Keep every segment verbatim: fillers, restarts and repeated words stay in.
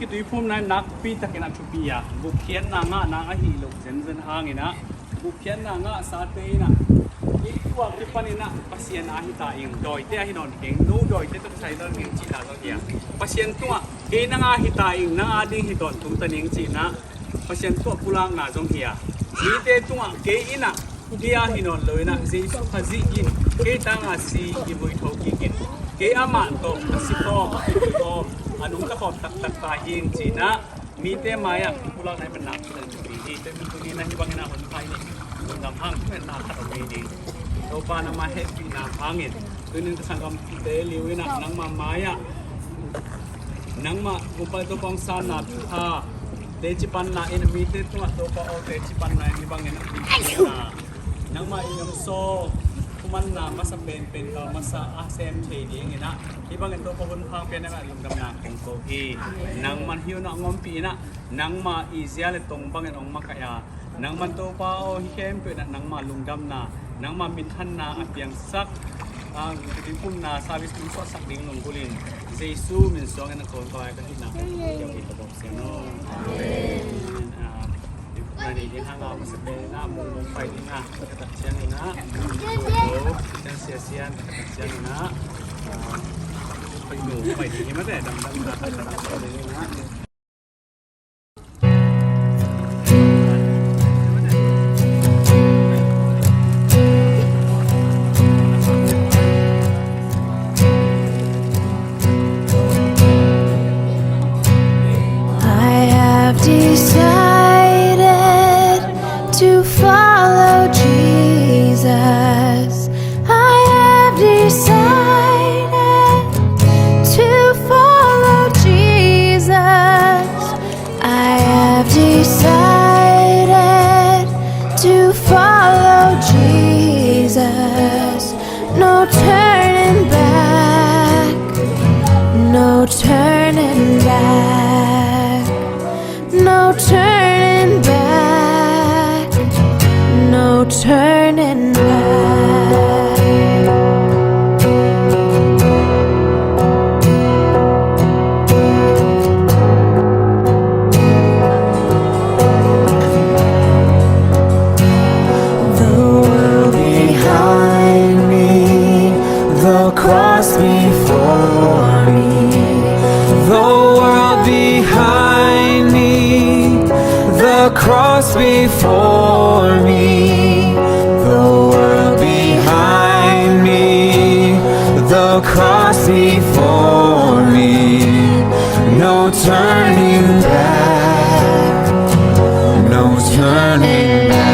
Tuiphumna in nakpi takin a thupi a, gupkhiatna ngahna ahi lo zenzen hangin ah, gupkhiatna ngahsate in ah, i tua kipan in ah Pasian a hi ta ing, dawite a hi nawn keng, no dawite tawh kisai nawn keng cihna zong hi a, Pasian tungah kei nang a hi ta ing, nang a ding hi tawntung ta ning cihna Pasian tungah pulakna zong hi a, mite tungah kei in ah kei a hi nawn lo in ah Jesu Khazih in kei tanga si i vui tho kik in, kei amah tawh a si khawm, a vui khawm, a nungta khawm taktak ta hi ing cihna mite mai-ah pulakna i manna khutan thupi hi. Tua hi tuni in ah hih bangin ah hun phai nih, lungdam hang thu ngetna khat om hi ding. Topa nangmah hehpihna hangin tuni in ka sanggamte liu in ah nangmah mai-ah nangmah Gumpa Topa hong sanna pha teci panna in mite tungah Topa aw teci panna in hih bangin ah nangmah i ngamsaw thumanna masa penpen kal masa a sem thei dingin ah hih bangin Topa hun phang pian nangmah lungdamna kong ko hi. Nangmah hih hun ah hong ompih in ah nangmah i zia le tong bangin hong makaih a, nangmah Topa aw hih khempeuh in ah nangmah lungdamna, nangmah minthanna a piangsak a, tuiphumna service tungsuahsak ding lunggulhin Jesu min suangin a kong kawai ka hihna ka hih ka bawk siang aw. Amen. Ah, tuiphumna nei ding hang a masa pen ah mung mung pai ding a ka tak siang in ah, mung mung pai ding a ka tak siang in ah, ah, pai ding hi mate, dam dam ka tak siang in ah. I have decided to follow Jesus. I have decided to follow Jesus. I have decided to follow Jesus. No turning back, no turning back, no turning back, no turning back. The world behind me, the cross before me. The world behind me, the cross before me. The world behind me, the cross before me. No turning back, no turning back.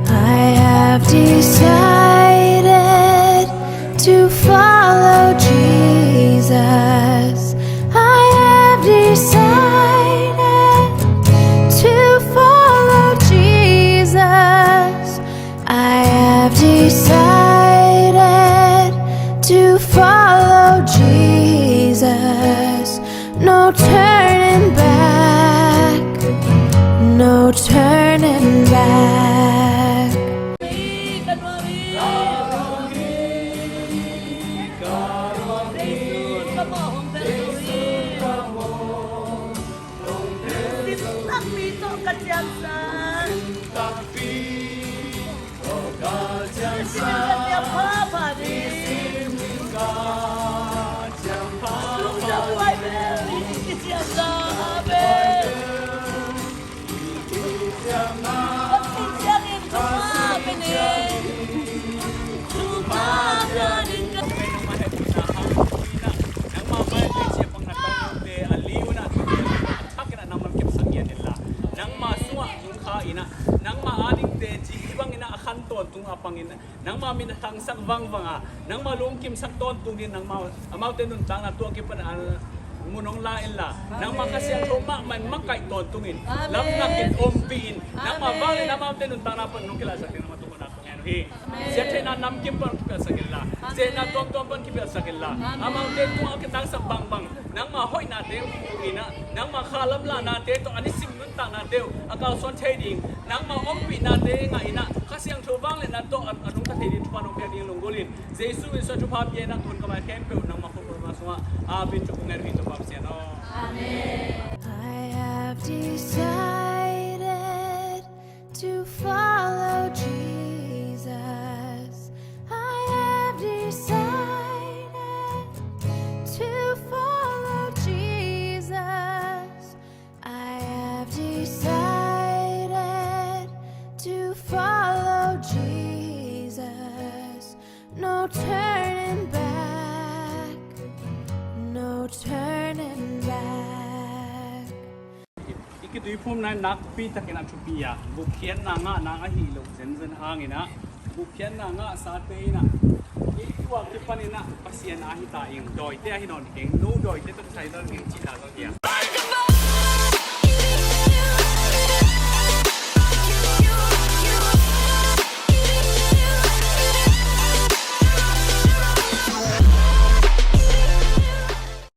I have decided to follow Jesus. I have decided to follow Jesus. I have decided to follow Jesus. No turning back, no turning back. Nangmah sungah nungkha in ah, nangmah adingte ci hih bangin ah a khan tawntung a pangin ah, nangmah min a thangsak vangvang a, nangmah lungkimsak tawntung in, nangmah amaute nuntakna tua kipan a mun hong la inla, nangmah Kha Siangtho mahmah in makaih tawntung in, lamlak in ompih in, nangmah vanglian amaute nuntakna pan nong kilahsak ding nangmah tungah na kong en uh hi. Siattheihna namkim pan kipialsak inla, siatna tuamtuam pan kipialsak inla, amaute tungah a kithangsak bangbang nangmah hoihnate uh in ah, nangmah kha lamlahnate tawh a nisim nuntaknate uh a kalsuan thei ding, nangmah ompihnate ngah in ah, Kha Siangtho vangliatna tawh a, a nungta thei ding thupha nong piak ding lunggulh in, Jesu min suang thupha pia in ah, tun kamai khempeuh nangmah khuakhun Sungah a pin cu kong ngen hi Topa Pasian aw. Amen. I have decided to follow Jesus. I have decided to follow Jesus. I have decided to follow Jesus. No turning back. No turning back. I kituiphumna in nakpi takin a thupi a, gupkhiatna ngahna ahi lo zenzen hangin ah, gupkhiatna ngahsate in ah, i tua kipan in ah Pasian a hi ta ing, dawite a hi nawn keng, no dawite tawh kisai nawn keng cih ta zong hi a.